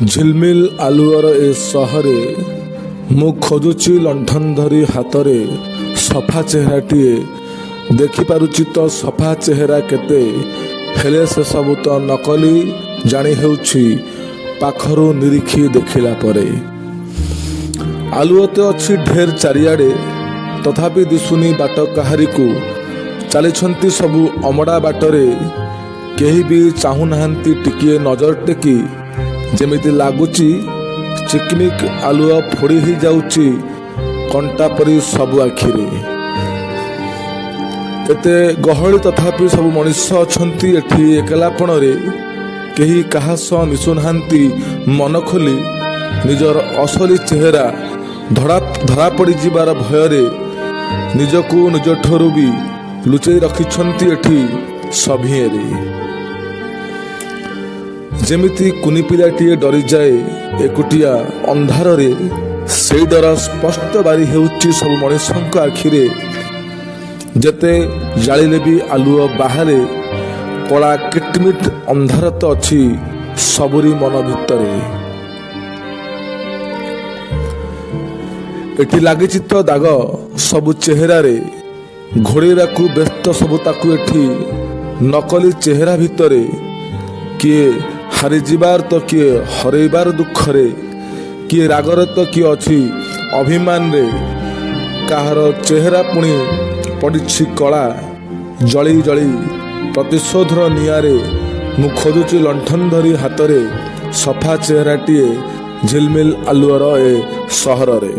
ଝିଲମିଲ ଆଲୁଅର ଏ ସହରେ ମୁଁ ଖୋଜୁଛି ଲଣ୍ଠନ ଧରି ହାତରେ ସଫା ଚେହେରାଟିଏ। ଦେଖିପାରୁଛି ତ ସଫା ଚେହେରା କେତେ, ହେଲେ ସେସବୁ ତ ନକଲି ଜାଣି ହେଉଛି ପାଖରୁ ନିରୀଖି ଦେଖିଲା ପରେ। ଆଲୁଅ ତ ଅଛି ଢେର ଚାରିଆଡ଼େ, ତଥାପି ଦିଶୁନି ବାଟ କାହାରିକୁ। ଚାଲିଛନ୍ତି ସବୁ ଅମଡ଼ା ବାଟରେ, କେହି ବି ଚାହୁଁନାହାନ୍ତି ଟିକିଏ ନଜର ଟେକି। ଯେମିତି ଲାଗୁଛି ଚିକମିକ ଆଲୁଅ ଫୋଡ଼ି ହେଇଯାଉଛି କଣ୍ଟା ପରି ସବୁ ଆଖିରେ। ଏତେ ଗହଳି, ତଥାପି ସବୁ ମଣିଷ ଅଛନ୍ତି ଏଠି ଏକଲାପଣରେ। କେହି କାହା ସହ ମିଶୁନାହାନ୍ତି ମନ ଖୋଲି, ନିଜର ଅସଲି ଚେହେରା ଧରା ପଡ଼ିଯିବାର ଭୟରେ ନିଜକୁ ନିଜଠାରୁ ବି ଲୁଚେଇ ରଖିଛନ୍ତି ଏଠି ସଭିଏଁରେ। ଯେମିତି କୁନି ପିଲାଟିଏ ଡରିଯାଏ ଏକୁଟିଆ ଅନ୍ଧାରରେ, ସେଇ ଡର ସ୍ପଷ୍ଟ ବାରି ହେଉଛି ସବୁ ମଣିଷଙ୍କ ଆଖିରେ। ଯେତେ ଜାଳିଲେ ବି ଆଲୁଅ ବାହାରେ, କଳା କିଟମିଟ ଅନ୍ଧାର ତ ଅଛି ସବୁରି ମନ ଭିତରେ। ଏଠି ଲାଗିଛି ତ ଦାଗ ସବୁ ଚେହେରାରେ, ଘୋଡ଼େଇବାକୁ ବ୍ୟସ୍ତ ସବୁ ତାକୁ ଏଠି ନକଲି ଚେହେରା ଭିତରେ। କିଏ ହାରିଯିବାର ତ କିଏ ହରେଇବାର ଦୁଃଖରେ, କିଏ ରାଗରେ ତ କିଏ ଅଛି ଅଭିମାନରେ। କାହାର ଚେହେରା ପୁଣି ପଡ଼ିଛି କଳା ଜଳି ଜଳି ପ୍ରତିଶୋଧର ନିଆଁରେ। ମୁଁ ଖୋଜୁଛି ଲଣ୍ଠନ ଧରି ହାତରେ ସଫା ଚେହେରାଟିଏ ଝିଲମିଲ ଆଲୁଅର ଏ ସହରରେ।